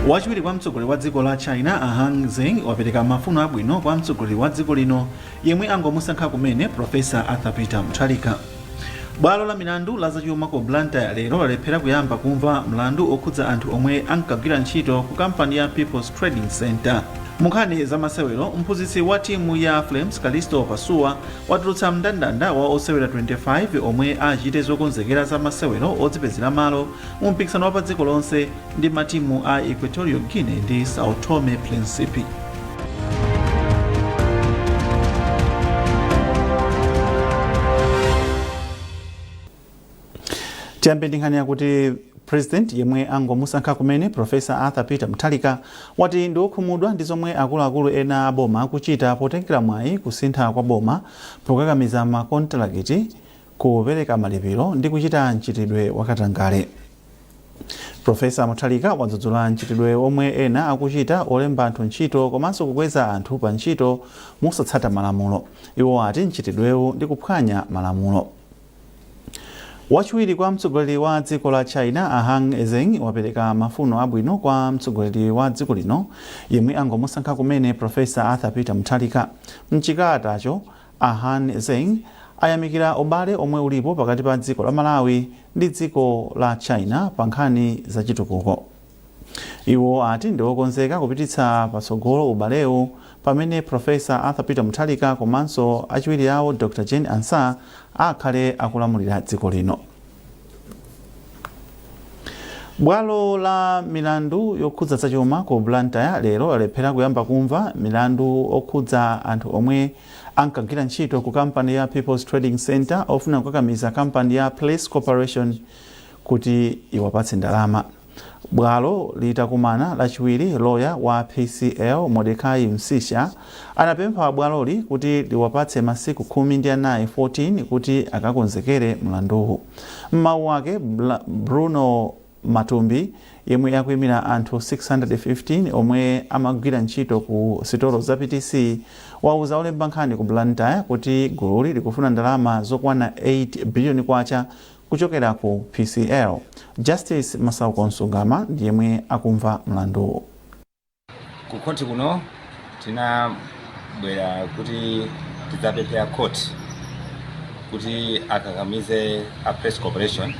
Wachiwiri kwa mtsogoleri wa dziko la China, a Han Zheng, wapereka mafuno abwino kwa mtsogoleri wa dziko lino yemwe angomusankha kumene, Professor Arthur Peter Mutharika. Bwalo la milandu la zachuma ku Blantyre lero lalephera kuyamba kumva mlandu okhudza anthu omwe ankagwira ntchito ku kampani ya People's Trading Centre. Munkhani za masewero, mphunzitsi wa timu ya Flames, Kalisto Pasuwa, watulutsa mndandanda wa osewera 25 omwe achite zokonzekera za masewero odzipezera malo mu mpikisano wa pa dziko lonse ndi matimu a Equatorial Guinea ndi Sao Tome Principe. Tiyambe ndi nkhani yakuti President yemwe angomusankha kumene, Professor Arthur Peter Mutharika, wati ndi wokhumudwa ndi zomwe akuluakulu ena a boma akuchita potengera mwayi kusintha kwa boma pokakamiza makontilakiti kupereka malipiro ndi kuchita mchitidwe wakatangale. Professor Mutharika wadzudzula mchitidwe omwe ena akuchita olemba anthu ntchito komanso kukweza anthu pa ntchito mosatsata malamulo. Iwo ati mchitidwewu ndi kuphwanya malamulo. Wachiwiri kwa mtsogoleri wa dziko la China, a Han Zheng, wapereka mafuno abwino kwa mtsogoleri wa dziko lino yemwe angomusankha kumene, Professor Arthur Peter Mutharika. Mchikalatacho, a Han Zheng ayamikira ubale omwe ulipo pakati pa dziko la Malawi ndi dziko la China pa nkhani za chitukuko. Iwo ati ndi okonzeka kupititsa patsogolo ubalewu pamene Professor Arthur Peter Mutharika komanso achiwiri awo Dr Jane Ansah akhale akulamulira dziko lino. Bwalo la milandu yokhudza zachuma ku Blantyre lero lalephera kuyamba kumva milandu okhudza anthu omwe ankagwira ntchito ku kampani ya People's Trading Centre ofuna kukakamiza kampani ya Place Corporation kuti iwapatse ndalama. Bwalo litakumana lachiwiri, loya wa PCL, Mordecai Msisha, anapempha bwaloli kuti liwapatse masiku 14, 14, kuti akakonzekere mlanduwu. M'mawu ake, Bruno Matumbi, yemwe akuimira anthu 615 omwe amagwira ntchito ku sitolo za PTC, wauza olemba nkhani ku Blantyre kuti gululi likufuna ndalama zokwana 8 biliyoni kwacha kuchokera ku PCL. Justice Masauko Msungama ndi yemwe akumva mlanduwu. Ku khoti kuno tinabwera kuti tidzapemphe khoti kuti akakamize a Press Corporation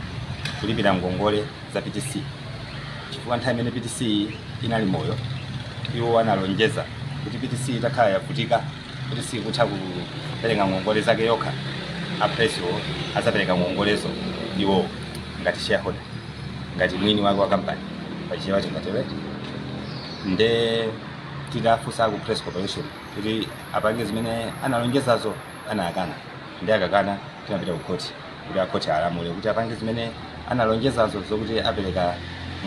kulipira ngongole za PTC, chifukwa nthawi imene PTC inali moyo iwo analonjeza kuti PTC itakhala yavutika kuti sikutha kupereka ngongole zake yokha, a Presswo adzapereka ngongolezo iwo ngati shareholder, ngati mwini wake wa kampani, pachichewa tingatero. Nde titafunsa ku Press Corporation kuti apange zimene analonjezazo, anakana. Ndi akakana, tinapita ku khoti kuti akhoti alamule kuti apange zimene analonjezazo, zokuti apereka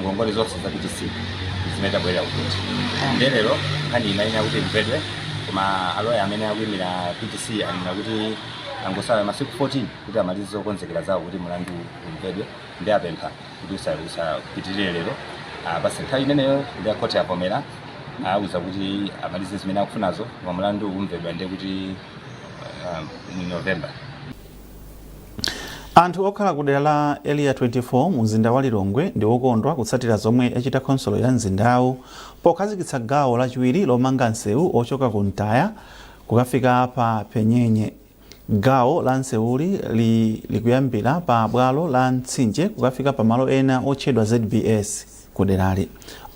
ngongole zonse za PTC, zimene tabwerera ku khoti. Nde lero nkhani imayenera kuti imvedwe, koma aloya amene akuyimira PTC anena kuti angosala masiku 14 kuti amalize zokonzekera zawo kuti mlandu umvedwe, ndi apempha kuti usapitirire lero, apase nthawi imeneyo. Ndi akhoti avomera, auza kuti amalize zimene akufunazo, koma mlandu umvedwa ndiye kuti mu November. Anthu okhala ku dera la Area 24 mu mzinda wa Lilongwe ndi okondwa kutsatira zomwe yachita khonsolo ya mzindawu pokhazikitsa gawo lachiwiri lomanga msewu ochoka ku Ntaya kukafika pa Penyenye. Gawo la msewuli likuyambira pa bwalo la mtsinje kukafika pa malo ena otchedwa ZBS ku derali.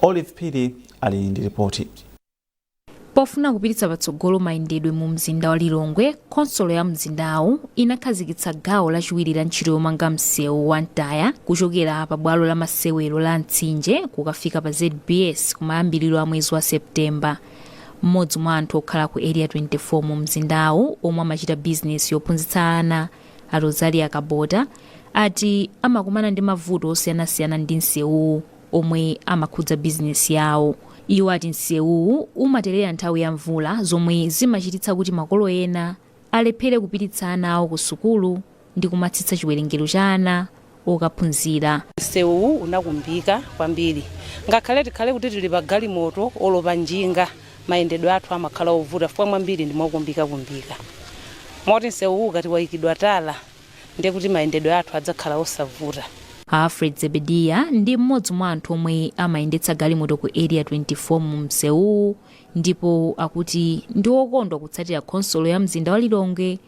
Olive Phiri ali ndi ripoti. Pofuna kupititsa patsogolo mayendedwe mu mzinda wa Lilongwe, khonsolo ya mzindawu inakhazikitsa gawo lachiwiri la ntchito yomanga msewu wa Ntaya kuchokera pa bwalo la masewero la mtsinje kukafika pa ZBS kumayambiriro a mwezi wa September. Mmodzi mwa anthu okhala ku Area 24 mu mzindawu omwe amachita bizinesi yophunzitsa ana, a Rosalia Kabota, ati amakumana ndi mavuto osiyanasiyana ndi msewuwu omwe amakhudza bizinesi yawo. Iwo ati msewuwu umaterera nthawi ya mvula zomwe zimachititsa kuti makolo ena alephere kupititsa ana awo ku sukulu ndi kumatsitsa chiwerengero cha ana okaphunzira. Msewuwu unakumbika kwambiri, ngakhale tikhale kuti tili pa galimoto olo pa njinga, mayendedwe athu amakhala ovuta chifukwa mwambiri ndi mokumbikakumbika, moti msewuwu ukati wayikidwa tala ndiye kuti mayendedwe athu adzakhala osavuta. Alfred Zebediya ndi mmodzi mwa anthu omwe amayendetsa galimoto ku Area 24 mu msewuwu, ndipo akuti ndi wokondwa kutsatira khonsolo ya mzinda wa Lilongwe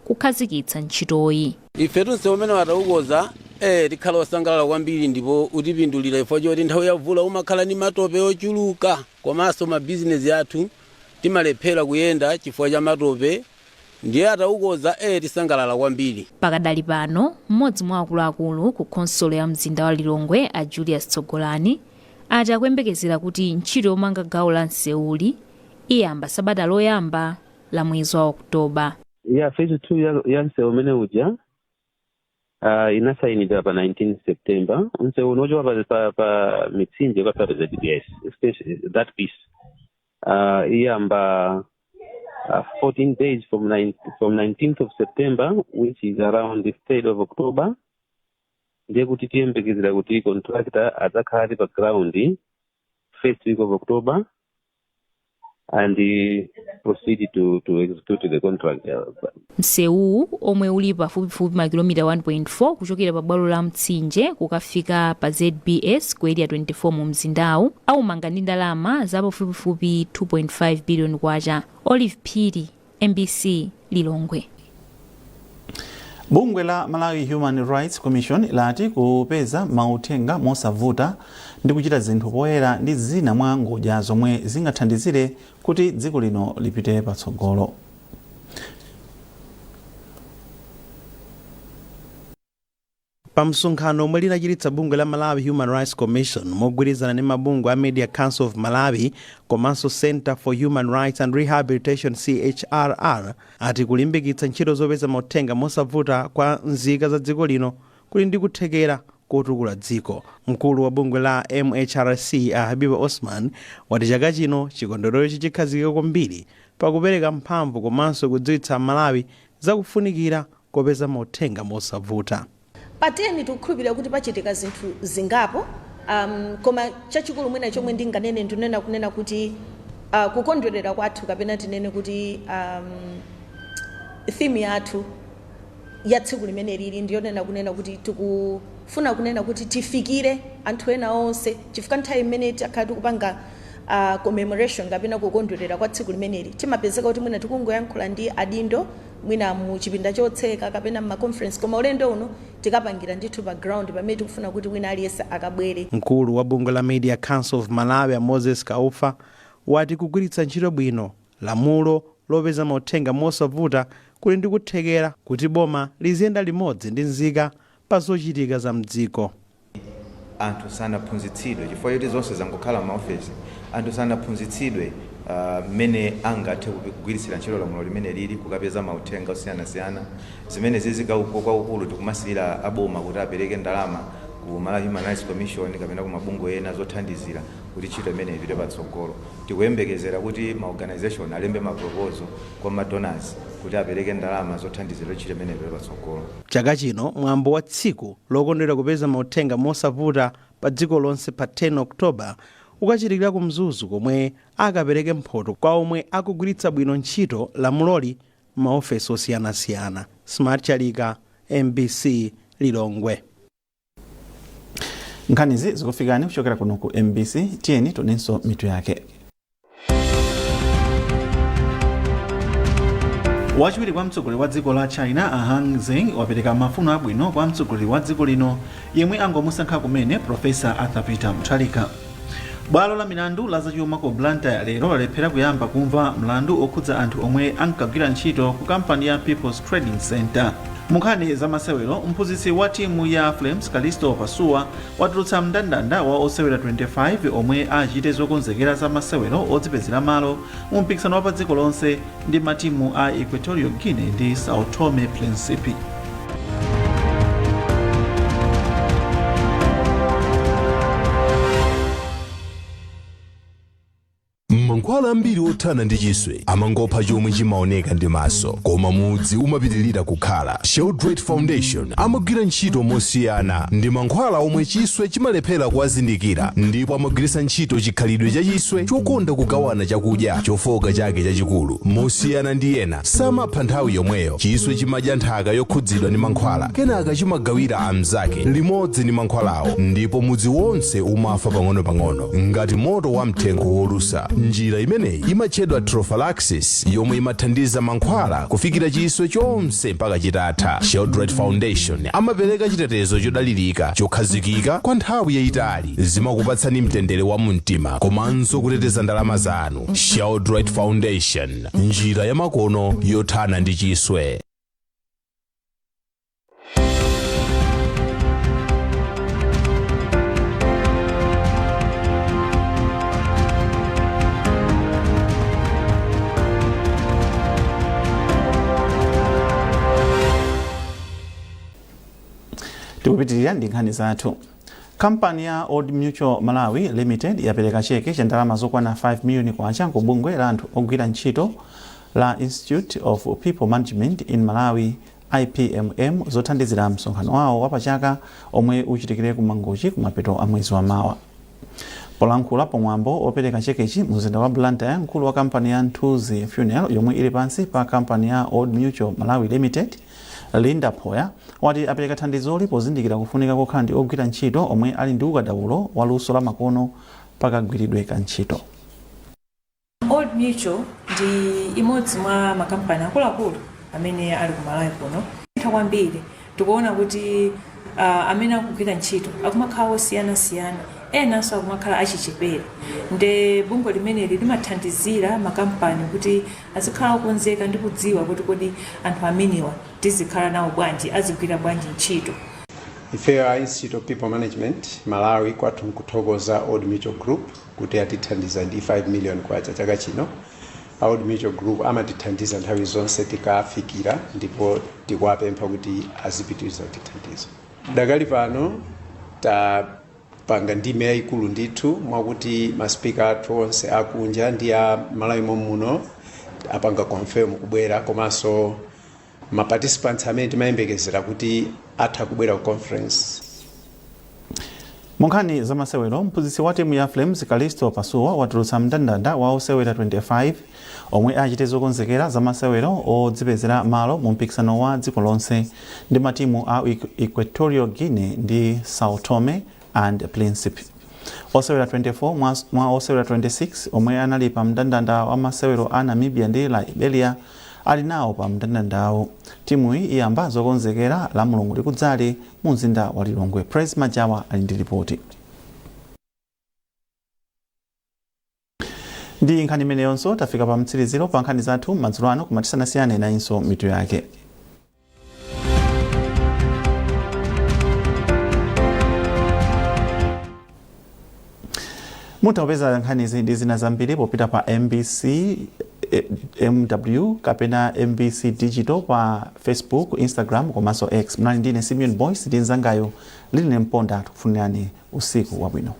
kukhazikitsa ntchitoyi. Ifetu msewu umene ataukoza, tikhala osangalala kwambiri ndipo utipindulira, chifukwa choti nthawi ya mvula umakhala ndi matope ochuluka, komanso mabizinesi athu timalephera kuyenda chifukwa cha matope. Ndiye ataukoza, tisangalala kwambiri. Pakadali pano, mmodzi mwa akuluakulu ku khonsolo ya mzinda wa Lilongwe, a Julius Tsogolani, ati akuyembekezera kuti ntchito yomanga gawo la msewuli iyamba sabata loyamba la mwezi wa Okutoba. Ya phase 2 ya msewu umene uja inasayinidwa pa 19 September. Msewu unochoka pa mitsinje ukafika pa ZBS extension, that piece iyamba 14 days from 19th of September, which is around the 3rd of October. Ndiye kuti tiyembekezera kuti contractor adzakhala ali pa ground first week of October and proceed to execute the contract. Msewuwu, omwe uli pafupifupi makilomita 1.4 kuchokera pa bwalo la Mtsinje kukafika pa ZBS ku Area 24 mu mzindawu, aumanga ndi ndalama za pafupifupi 2.5 billion kwacha. Olive Phiri, MBC, Lilongwe. Bungwe la Malawi Human Rights Commission lati kupeza mauthenga mosavuta ndi kuchita zinthu poyera ndi zina mwa ngodya zomwe zingathandizire kuti dziko lino lipite patsogolo. Pa msonkhano omwe linachititsa bungwe la Malawi Human Rights Commission mogwirizana ndi mabungwe a Media Council of Malawi komanso Center for Human Rights and Rehabilitation, CHRR, ati kulimbikitsa ntchito zopeza mauthenga mosavuta kwa nzika za dziko lino kuli ndi kuthekera kotukula dziko. Mkulu wa bungwe la MHRC, a Habiba Osman, wati chaka chino chikondwerero chikhazikika kwambiri pakupereka mphamvu komanso kudziwitsa Malawi zakufunikira kopeza mauthenga mosavuta. Pa 10 tikukhulupirira kuti pachitika zinthu zingapo, koma chachikulu mwina chomwe ndinganene, ndinena kunena kuti kukondwerera kwathu, kapena tinene kuti theme yathu ya tsiku limene lili, ndiyonena kunena kuti tikufuna kunena kuti tifikire anthu ena onse, chifukwa nthawi imene takhala tikupanga commemoration kapena kukondwerera kwa tsiku limeneli, timapezeka kuti mwina tikungoyankhula ndi adindo mwina mu chipinda chotseka kapena ma conference, koma ulendo uno tikapangira ndithu pa ground pamene tikufuna kuti wina aliyense akabwere. Mkulu wa bungwe la Media Council of Malawi, a Moses Kaufa, wati kugwiritsa ntchito bwino lamulo lopeza mauthenga mosavuta kuli ndi kuthekera kuti boma liziyenda limodzi ndi nzika pa zochitika za mdziko. Anthu sanaphunzitsidwe chifukwa choti zonse zangokhala m'maofesi. Anthu sanaphunzitsidwe mmene angathe kugwiritsira ntchito lamulo limene lili kukapeza mauthenga osiyanasiyana. Zimene zizi kwakukulu tikumasiyira aboma kuti apereke ndalama ku Malawi Human Rights Commission kapena ku mabungwe ena zothandizira kuti ntchito imene ipite patsogolo. Tikuyembekezera kuti ma organization alembe ma proposal kwa ma donors kuti apereke ndalama zothandizira ntchito imene ipite patsogolo. Chaka chino mwambo wa tsiku lokondwera kupeza mauthenga mosavuta pa dziko lonse pa 10 Oktoba ukachitikira ku Mzuzu, komwe akapereke mphoto kwa omwe akugwiritsa bwino ntchito lamuloli m'maofesi osiyanasiyana. Smart Chalika, MBC, Lilongwe. Nkhanizi zikufikani kuchokera kuno ku MBC. Tiyeni tionenso mitu yake. Wachiwiri kwa mtsogoleri wa dziko la China, a Han Zheng, wapereka mafuno abwino kwa mtsogoleri wa dziko lino yemwe angomusankha kumene, Profesa Arthur Peter Mutharika. Bwalo la milandu la zachuma ku Blantyre lero lalephera kuyamba kumva mlandu okhudza anthu omwe ankagwira ntchito ku kampani ya People's Trading Center. Munkhani za masewero, mphunzitsi wa timu ya Flames, Kalisto Pasuwa, watulutsa mndandanda wa osewera 25 omwe achite zokonzekera za masewero odzipezera malo mu mpikisano wa pa dziko lonse ndi matimu a Equatorial Guinea ndi Sao Tome Principe. Mankhwala ambiri othana ndi chiswe amangopha chomwe chimaoneka ndi maso, koma mudzi umapitilira kukhala. Sheldred Foundation amagwira ntchito mosiyana ndi mankhwala omwe chiswe chimalephera kuwazindikira, ndipo amagwiritsa ntchito chikhalidwe cha chiswe chokonda kugawana chakudya chofoka chake chachikulu. Mosiyana ndi ena, samapha nthawi yomweyo. Chiswe chimadya nthaka yokhudzidwa ndi mankhwala, kenaka chimagawira amzake limodzi ndi mankhwalawo, ndipo mudzi wonse umafa pang'ono-pang'ono ngati moto wa mthengo wolusa. Njira imeneyi imatchedwa trophallaxis, yomwe imathandiza mankhwala kufikira chiswe chonse mpaka chitatha. Sheldred Foundation amapereka chitetezo chodalirika, chokhazikika kwa nthawi yayitali. Zimakupatsani mtendere wa mumtima komanso kuteteza ndalama zanu. Sheldred Foundation, njira yamakono yothana ndi chiswe. Tikupitirira ndi nkhani zathu. Kampani ya Old Mutual Malawi Limited yapereka cheke cha ndalama zokwana 5 miliyoni kwacha ku bungwe la anthu ogwira ntchito la Institute of People Management in Malawi, IPMM, zothandizira msonkhano wawo wapachaka omwe uchitikire ku Mangochi kumapeto a mwezi wa mawa. Polankhula pamwambo opereka chekechi mu mzinda wa Blantyre, mkulu wa kampani ya Nthuzi Funeral, yomwe ili pansi pa kampani ya Old Mutual Malawi Limited, Linda Phoya, wati apereka thandizoli pozindikira kufunika kokhala ndi ogwira ntchito omwe ali ndi ukadaulo wa luso la makono pakagwiridwe ka ntchito. Old Mutual ndi imodzi mwa makampani akuluakulu amene ali ku Malawi kuno. Ntha kwambiri tikuona kuti amene akugwira ntchito akumakhala osiyanasiyana, enanso akumakhala achichepere, nde bungwe limeneli limathandizira makampani kuti azikhala okonzeka ndi kudziwa kuti kodi anthu amenewa tizikhala nawo bwanji, azigwira bwanji ntchito. Ifeyo a Institute of People Management Malawi, kwathu nkuthokoza Old Mutual Group kuti atithandiza ndi 5 million kwacha chaka chino. A Old Mutual Group amatithandiza nthawi zonse tikafikira, ndipo tikuwapempha kuti azipitiriza kutithandiza. Dakali pano tapanga ndime yayikulu ndithu, mwakuti ma speaker athu onse akunja ndi a Malawi momuno apanga confirm kubwera, komanso ma participants amene timayembekezera kuti atha kubwera ku conference. Mu nkhani za masewero, mphunzitsi wa timu ya Flames, Kalisto Pasuwa, watulutsa mndandanda wa osewera 25 omwe achite zokonzekera za masewero odzipezera malo mu mpikisano wa dziko lonse ndi matimu a Equatorial Guinea ndi Sao Tome and Principe. Osewera 24 mwa osewera 26 omwe anali pa mndandanda wa masewero a Namibia ndi Liberia ali nawo pa mndandandawo. Timuyi iyamba zokonzekera la Mulungu likudzali mu mzinda wa Lilongwe. Praise Majawa ali ndi ripoti. Ndi nkhani imeneyonso tafika pa mtsiriziro pa nkhani zathu madzulo ano, koma tisanasiyane, nayinso mitu yake. Mutha kupeza nkhanizi ndi zina zambiri popita pa MBC MW kapena MBC Digital pa Facebook, Instagram komanso X. Mnali ndine Simeon Boyce ndi mzangayo Liline Mponda. Tikufunirani usiku wabwino.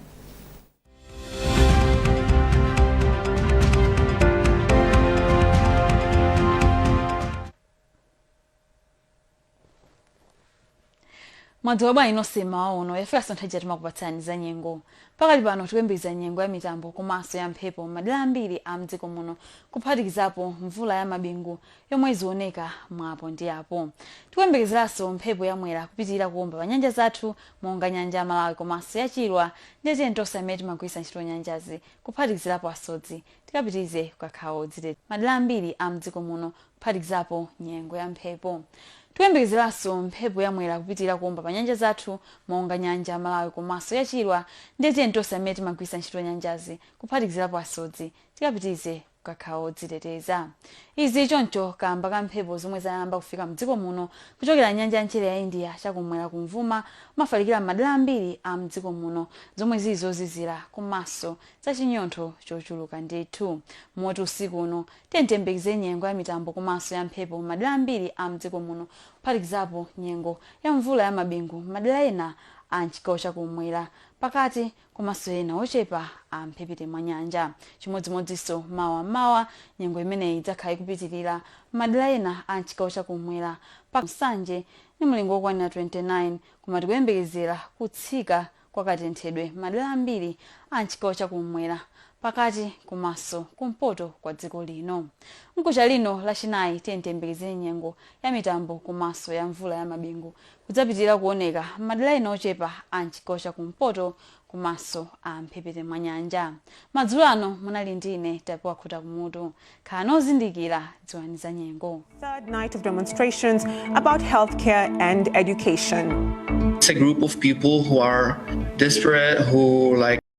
Mwadzuka bwanji nonse mmawa uno? Yafikanso nthawi ija timakupatsani za nyengo. Pakali pano tikuyembekeza nyengo ya mitambo komanso ya mphepo m'madera ambiri a mdziko muno, kuphatikizapo mvula ya mabingu yomwe izioneka mwapo ndi apo. Tikuyembekezeranso mphepo ya mwera kupitirira kuomba pa nyanja zathu monga nyanja ya Malawi komanso ya Chilwa. Ndiye tiyeni tonse amene timagwiritsa ntchito nyanjazi, kuphatikizirapo asodzi, tikapitirize kukakhala odziteteza madera ambiri a mdziko muno, kuphatikizapo nyengo ya mphepo. Tikuyembekezeranso mphepo ya mwera kupitirira kuomba pa nyanja zathu monga nyanja ya Malawi komanso ya Chilwa. Ndiye tiyeni tonse amene timagwiritsa ntchito nyanjazi, kuphatikizirapo asodzi, tikapitirize kukakhala odziteteza. Izi choncho kaamba ka mphepo zomwe zayamba kufika mdziko muno kuchokera nyanja ya mchere ya India chakumwera kumvuma kumafalikira m'madera ambiri a mdziko muno, zomwe zili zozizira komanso za chinyontho chochuluka ndithu. Moti usiku uno tiyeni tiyembekezere nyengo ya mitambo komanso ya mphepo m'madera ambiri a mdziko muno, kuphatikizapo nyengo ya mvula ya mabingu m'madera ena a mchigawo chakumwera. Pakati komanso ena ochepa a mphepete mwa nyanja. Chimodzimodzinso mawa mmawa, nyengo imeneyi idzakhala ikupitirira m'madera ena a mchigawo chakumwera pa Nsanje ndi mlingo wokwanira 29, koma tikuyembekezera kutsika kwa katenthedwe m'madera ambiri a mchigawo chakumwera, pakati komanso kumpoto kwa dziko lino. Mkucha lino Lachinayi, tiyeni tiyembekezere nyengo ya mitambo komanso ya mvula ya mabingu kudzapitirira kuoneka m'madera ena ochepa a mchigawo chakumpoto komanso a mphepete mwa nyanja. Madzulo ano munali ndi ine Tapiwa Khuta Kumutu. Khalani ozindikira, dziwani za nyengo. Third night of demonstrations about healthcare and education. It's a group of people who are desperate, who like